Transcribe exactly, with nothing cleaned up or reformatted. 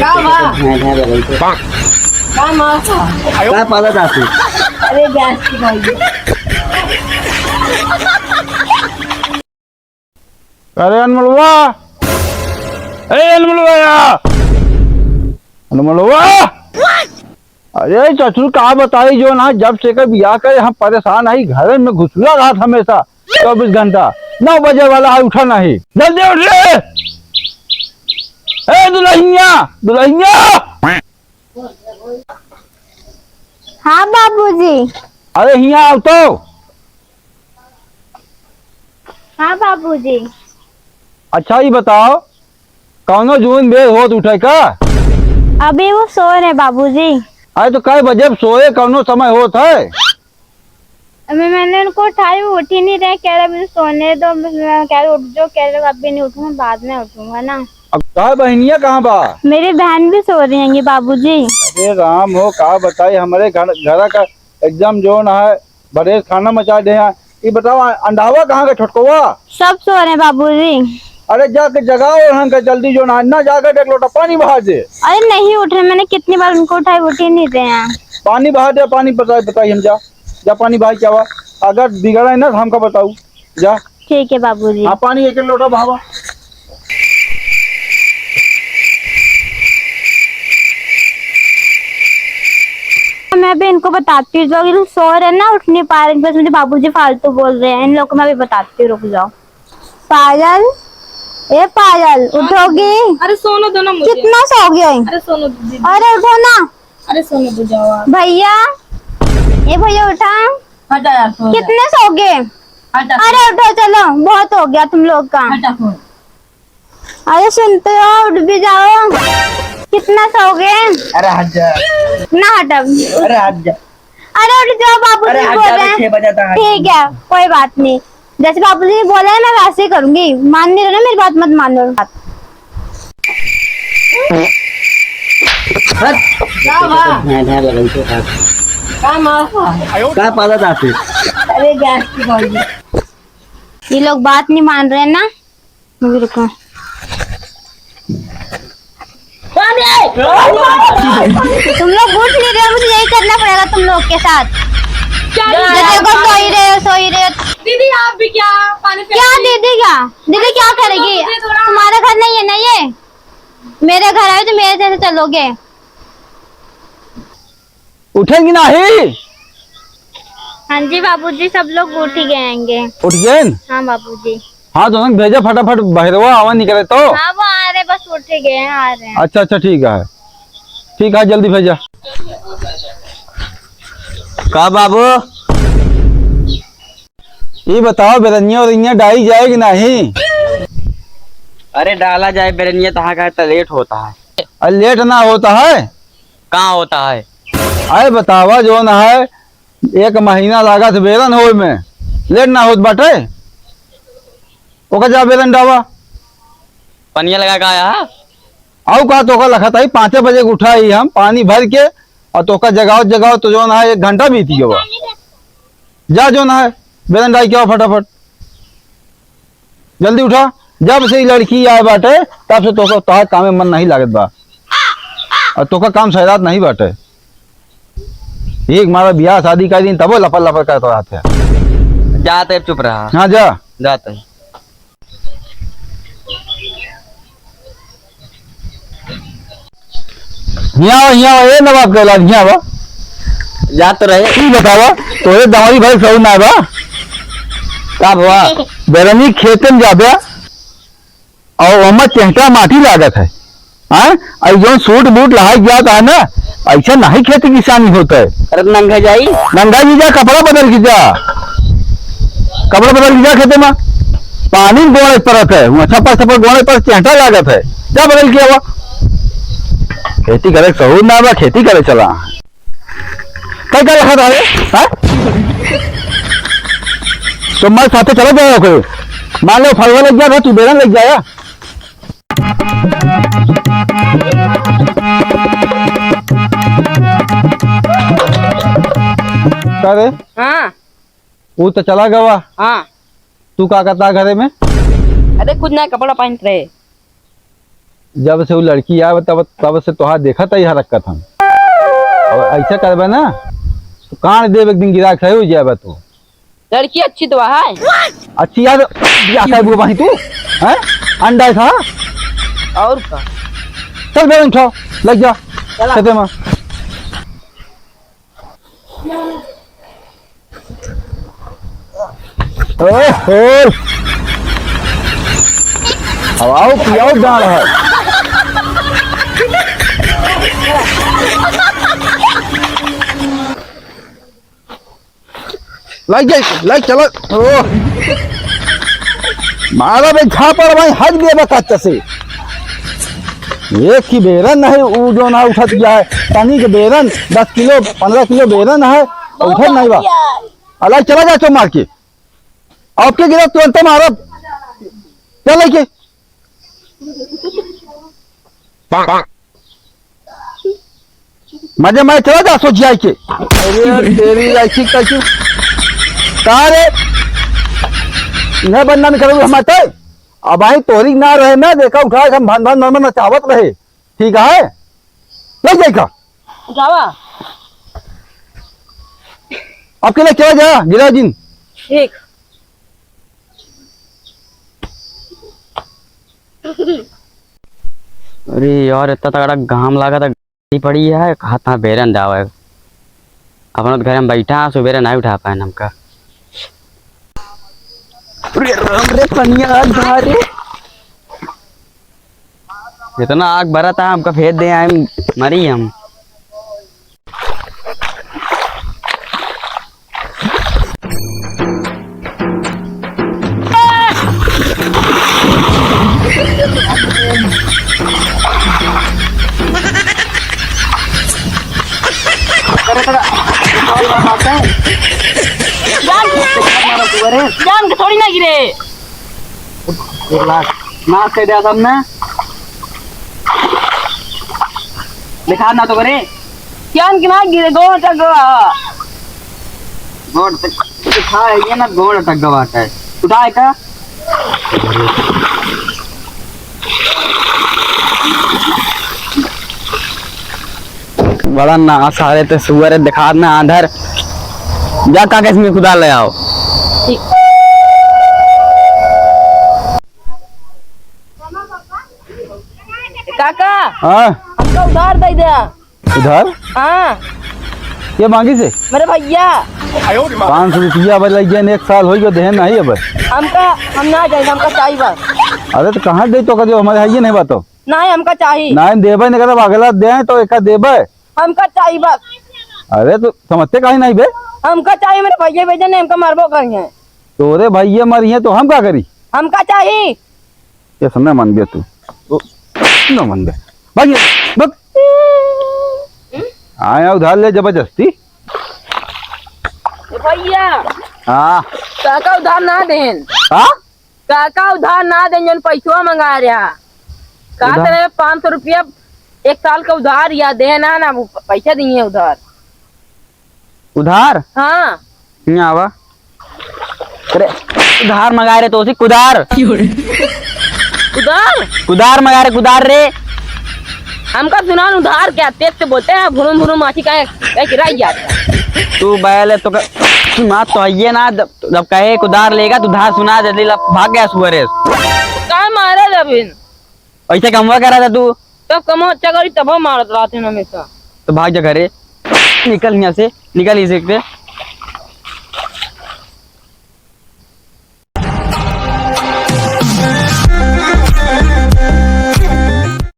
का बा? हाँ, हाँ, लगल तो। का मार था? का पाला था तू? अरे, गैस की भाई। अरे अनमोलवा, ए अनमोलवा या, अनमोलवा। अरे ससुर का बताई, जौन है, जब से एकर बियाह करे हम परेशान हई, घरे में घुसुआ रहत हमेशा चउबीस घंटा। नौ बजे वाला है, उठा नहीं, जल्दी उठ रे। ए दुलहिनिया, दुलहिनिया। हाँ बाबूजी। अरे हियाँ आव तो। हाँ बाबूजी। अच्छा ई बताओ, कउनो जून बेर होत उठे का? अभी वो सो रहे बाबूजी। अरे तो कै बजे सोए, कउनो समय होत है? अभी मैंने उनको उठाई, वो उठ ही नहीं रहे, कह रहे अभी सोने दो, मैं कह रही उठ जाओ, कह रहे अभी नहीं उठूंगा, बाद में उठूंगा ना। अब का बहनिया कहाँ बा? मेरी बहन भी सो रही है बाबूजी। अरे राम हो, का बताई, हमरे घर, घर का एकदम जौन है बड़े खाना मचा दे हैं। ई बताओ, अ-, अंडावा कहाँ का छोटकवा? सब सो रहे हैं बाबूजी। अरे जाके जगाओ हमका जल्दी, जौन है ना, जाके एक लोटा पानी बहा दे। अरे नहीं उठ रहे, मैंने कितनी बार उनको उठाई, उठ ही नहीं रहे हैं। पानी बहा दे, पानी बताई, बताई हम जा, जा पानी बहा के आवा। अगर बिगड़ा है ना तो हमका बताऊ, जा। ठीक है बाबूजी। हाँ, पानी एक एक लोटा बहावा। मैं अभी इनको बताती हूँ, जो इन सो रहे हैं ना, उठ नहीं पा रहे, बस मुझे बाबूजी फालतू बोल रहे हैं, इन लोग को मैं अभी बताती हूँ, रुक जाओ। पायल, ए पायल, उठोगी? अरे सोने दो ना मुझे। कितना सोओगे? अरे सोने दो दीदी। अरे उठो ना। अरे सोने दो, जाओ आप। भैया, ए भैया उठा। हटा यार, सो जा। कितने सोओगे? हटा। अरे उठो, चलो, बहुत हो गया तुम लोग का। हटा फोन। अरे सुनते हो, उठ भी जाओ। कितना सोओगे? अरे हट जा। ना हटब। अरे हट जा। अरे उठ जाओ, बाबू अरे जी हट बोल जा, रहे तो हैं। छह बजे तक आ ठीक है, कोई बात नहीं, जैसे बाबू जी बोले हैं, मैं वैसे ही करूंगी। मान नहीं रहे ना मेरी बात, मत मानो। हट। का बा? हाँ, हाँ, लगल तो हट। का मार बा? का पाला था तू? अरे गैस की भाई। ये लोग बात नहीं मान रहे हैं ना। अभी रुको। तुम लोग उठ नहीं रहे हो, मुझे यही करना पड़ेगा तुम लोग के साथ। क्या जैसे को सोई रहे हो, सोई रहे हो। दीदी, आप भी क्या पानी पी क्या दीदी, क्या? दीदी क्या करेगी? दीदी, थोड़ा तुम्हारा घर नहीं है ना ये? मेरे घर आए तो मेरे जैसे चलोगे? उठेन कि नाही? हाँ जी बाबूजी, सब लोग उठ ही गए होंगे। उठ गए न? हाँ बाबूजी। हाँ, तो उन्हें भेजा फटाफट, बहरवा आवा निकले तो। हाँ, वो आ रहे, बस उठ ही गए हैं, आ रहे हैं। अच्छा, अच्छा, ठीक है, ठीक है, जल्दी भेजा। का बाबू? ये बताओ, बेरनिया उरनिया डाई जाए कि नहीं? अरे, डाला जाए बेरनिया, तहाँ का है, तो लेट होता है। अरे, लेट ना होता है। कहाँ होता है? अरे बतावा, जौन है, एक महीना लागत बेरन होए में, लेट ना होत बाटे। ओका जा बेरन डावा। पनिया लगा का आया? आऊ का तोका लखत आई, पाँचे बजे के उठा ही हम, पानी भर के, और तोका जगावत जगावत तो जौन है, एक घंटा बीत गवा। जा जौन है, बेरन डाई के आवा फटाफट। जल्दी उठा। जब से ई लड़की आए बाटे, तब से तोका, तोहार काम में मन नहीं लागत बा। और तोका काम सैरात नहीं बाटे। एक मारा बियाह शादी कर दिन, तबो लपर लपर करत रहत है। जाते, चुप रहा। हाँ, जा। जाते। हियाँ आवा, हियाँ आवा, ए नवाब के औलाद, हियाँ आवा। जा तो रहे। ई बतावा, तोरे दमारी भाई सहू ना बा? का भवा? बेरनी खेते में जाबे, और ओमा चेहटा माटी लागत है। हाँ? और जौन सूट बूट लहाई जात है ना, ऐसे नहीं खेती किसानी होता है। अरे नंगा जाई। नंगा जी जा, कपड़ा बदल के जा। कपड़ा बदल के जा खेते में। पानी गोड़े परत है, वहाँ छप्पर छप्पर गोड़े पर चेहटा लागत है। जा बदल के आवा। खेती करे सहूर ना बा, खेती करे चला। कई का रखा था रे? हाँ? तो मैं साथे चला जाएगा कोई। मान लो फलवा लग गया था, तू बेलन लग जाएगा। का रे? हाँ। वो तो चला गवा। हाँ। तू का करता घरे में? अरे कुछ ना, कपड़ा पहनत रहे। जब से वो लड़की आए, तब, तब से तोहार देखत ही हरकत हम। और ऐसा करबे ना, तो कान देब एक दिन गिरा के सही हो जाबे तू। लड़की अच्छी तो है। अच्छी यार, क्या कर बुआ भाई तू? हैं? अंडा खा। और का? चल बे, उठो, लग जा। चला। खेते में। ओहो। खवाओ, पियाओ, डाल है। लाइक जाए, लाइक चला। ओ। मारा बे झापड़ भाई, हक देबे कच्चा से। एक ही बेरन नहीं, ऊ जो ना उठत गया है, तनी के बेरन, दस किलो, पन्द्रह किलो बेरन है, उठत नहीं बा। अलाई चला जा तो मार के। आपके गिरा तुरंत मारब। चल लेके। मजे में चला जा, सोच जाए के। अरे तेरी ऐसी कैसी? का रे? इन्हें बदनामी करोगे हम आते? अब आई तोरी ना रहे ना, देखा उठा के हम भन भन भन भन नचावत रहे। ठीक है? ले जाए का? उठावा। आपके लिए क्या जा, गिरा जिन? ठीक। अरे यार, इतना तगड़ा घाम लागा था, गर्मी पड़ी है, कहाँ था बेरन जावे। अपना तो घर में बैठा है, सुबेरे नहीं उठा पाए हमका। अरे राम रे, पनिया आ रे। इतना आग भरा था, हमका फेंक दे आए, मरी हम। जान, जान के थोड़ी ना गिरे। एक लाख। नाश कर दिया सबने। दिखा ना तो करे। जान के ना गिरे, गोड़ अटक गवा। गोड़ तक दिखा है ये ना, गोड़ अटक गवा है। उठाए का? बड़ा ना सारे ते सुअर है, दिखा ना आंधर। जा कागज में कुदाल ले आओ। ठीक। काका, हाँ? हमका उधार दे दे। उधार? हाँ। के मांगी से? मेरे भैया। पाँच सौ रुपया अब लग गया, एक साल हो गया, देहन नहीं अब। हमका, हम ना जाए, हमका चाहिए बस। अरे तो कहाँ दे तो का, जो हमारे है ये नहीं बात हो। नहीं, हमका चाही। नहीं देबे, नहीं करब, अगला दे तो एका देबे। हमका चाही बस। अरे तो समझते काहे नहीं बे? हमका चाही, मेरे भैया भेजे नहीं, हमका मारबो करिए। तोरे भैया मरिए तो हम का करी? हमका चाही। ये सब ना मन बे तू। ओ, ना मन बे। भाग ये, भाग। आया उधार ले जबरदस्ती। ए भैया। हाँ। काका उधार ना देन। हाँ? काका उधार ना देन, जौन पैसवा मंगा रहा। का उधार? तेरे पाँच सौ रुपया एक साल का उधार या देना ना, वो पैसा दिए उधार। उधार? हाँ। यहाँ आवा। अरे, उधार मंगा रहे तो उसी कुदार। उधार? कुदार मंगा रहे, कुदार रे। हमका सुनान उधार क्या? तेज से बोलते हैं, भुरुम भुरुम आँखी का, का गिराई जाता। तू बैल है तो का, सुना तो है ये ना, जब, जब कहे कुदार लेगा तो धार सुना जल्दी ला, भाग गया सुअर है। का मारे जबिन? ऐसे कमवा करा था तू। तब कमवा अच्छा करी, तब मारत रहते हैं हमेशा। तो भाग जा घरे, निकल यहाँ से, निकल इसे से।